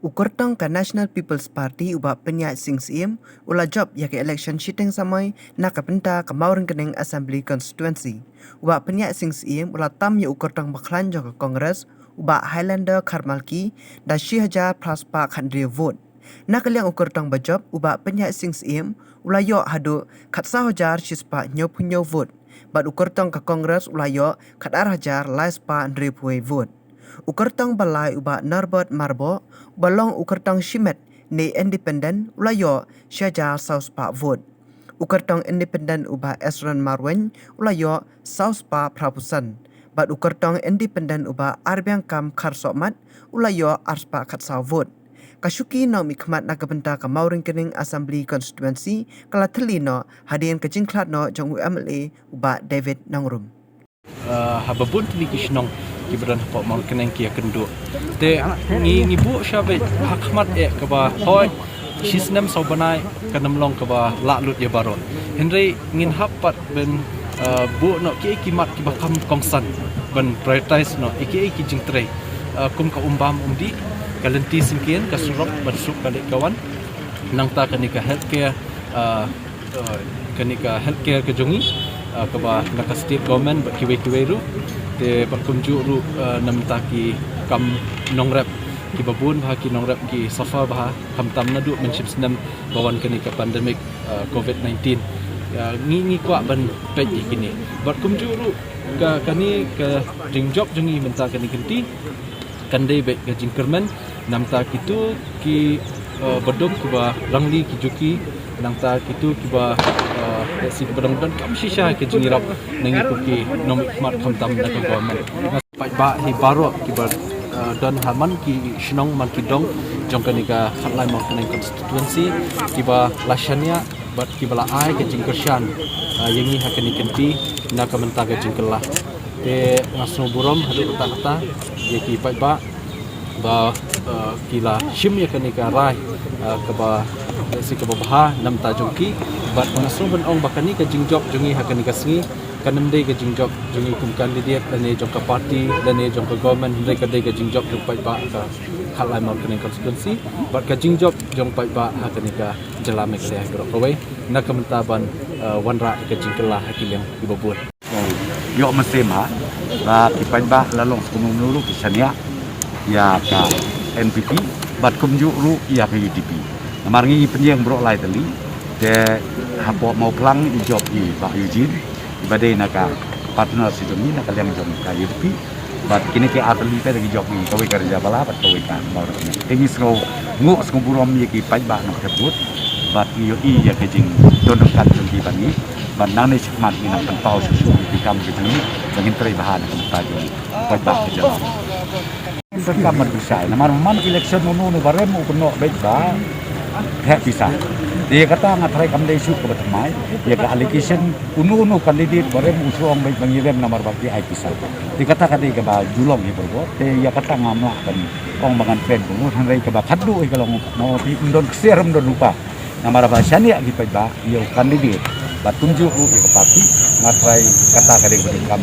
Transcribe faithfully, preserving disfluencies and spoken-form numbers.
U kyrtong ka National People's Party u Bah Pynïaid Sing Syiem u la jop ïa ka election shiteng samoi na ka bynta ka Mawryngkneng Assembly Constituency. U Bah Pynïaid Sing Syiem u la tam ïa u kyrtong bakhlaiñ jong ka Congress u Bah Highlander Kharmalki da shi hajar phra spah khathynriew vote. Na ka liang u kyrtong bajop u Bah Pynïaid Sing Syiem u la ïoh haduh khatsaw hajar shi spah hynñiewphew hynñiew vote. Bad u kyrtong ka Congress u la ïoh khatar hajar lai spah hynriewphew wei vote. U kyrtong balai u Bah Norbert Marbok uba long u kyrtong shimet ne independent u la ïoh shi hajar saw spah vote. U kyrtong independent u Bah Esron Marwein u la ïoh saw spah phraphew san. Bad u kyrtong independent u Bah Arbiangkam Kharsohmat u la ïoh ar spah khatsaw vote. Ka shuki nongmihkhmat na ka bynta ka Mawryngkneng Assembly Constituency ka la thylli noh hadien ka jingkhlad noh jong u M L A u Bah David Nongrum. Uh, haba bun tylli ki shnong kiba don hapoh Mawryngkneng ki ïakynduh. Te ngi ngi buh sha beit ha khmat eh kaba hoi shi snem saw bnai kan ym long kaba lah lut ïa baroh. Hynrei ngin hap pat ban, uh, buh noh kiei ki mat kiba kham kongsan ban prioritize noh ïa kiei ki jingtrei. Uh, kum ka umbam umdih, ka lynti syngkien, ka surok ban suk ka leit ka wan. Nangta kane ka healthcare, uh, uh, kane ka healthcare ka jong ngi, uh, kaba na ka state government bad kiwei kiwei ruh. Te bad kumjuh ruh, uh, namta ki kam nongrep kiba bun bha ki nongrep ki suffer bha khamtam naduh mynshem snem ba wan kane ka pandemic, uh, covid nineteen. Uh, ngi ngi kwah ban peit ïa kine. Bad kumjuh ruh ka kane ka jingjop jong ngi mynta kane ka lynti kan dei beit ka jingkyrmen namta kito ki, uh, baduk kiba rangli ki juki, nangta kito kiba, uh, si kiba dang donkam shisha ka jingïarap na ngi kum ki nongmihkhmat khamtam na ka government. Paidbah hi baroh kiba, uh, don ha man ki shnong man ki dong jong kane ka Khatlai Mawryngkneng constituency kiba la shaniah bad kiba la ai ka jingkyrshan, uh, ïa ngi ha kane ka lynti na ka bynta ka jingkylla. Te nga sngew burom haduh katta katta ïa ki paidbah ba, uh, ki la shim ïa kane ka rai, uh, kaba, si kaba bha namta jong ki. Bad nga sngew ban ong ba kane ka jingjop jong ngi ha kane ka sngi kan ym dei ka jingjop jong ngi kum candidate lane jong ka party lane jong ka government, hynrei ka dei ka jingjop jong paidbah ka Khatlai Mawryngkneng constituency bad ka jingjop jong paidbah ha kane ka jylla Meghalaya baroh kawei na ka bynta ban, uh, wanrah ïa ka jingkylla ha ki liang kiba bun. Ïoh mynsiem ha ba ki paidbah la long skum nuru ki shaniah ïa ka N P P bad kumjuh ruh ïa ka U D P. Namar ngi pynïeng baroh lai tylli te hapoh Mawphlang i jop i Bah Eugene iba dei na ka partner shi jong ngi na ka liang jong ka U D P. Bad kine ki ar tylli te da ki jop ngi, kawei ka Rajabala bad kawei ka Mawryngkneng. Te ngi sngew nguh sngew burom ïa ki paidbah na ka bud bad ngi ïohi ïa ka jingdon ryngkat jong ki bad ngi. Bad nangne shakhmat ngi nang pynpaw shuh shuh ïa ki kam ki jong ngi ba ngin trei bha na ka bynta jong ki paidbah ka jong ngi. Pyndonkam ban pisa namar man election uno uno ba rem u kynnoh beit ba heh pisa. Te kata nga tharai kam dei shuh kaba thymmai ïa ka allegation uno uno candidate ba rem u shu ong beit ba ngi rem namar ba ki ai pisa. Te kata ka dei kaba ju long hi bro. Te ïa kata ngam lah ban ong ba ngan kren bro, hynrei kaba khadduh hi ka long, mo phi ym don ksiar ym don rupa. Namar ba shaniah ki paidbah ïa u candidate bad kumjuh ruh ïa ka party, nga tharai kata ka dei kaba donkam.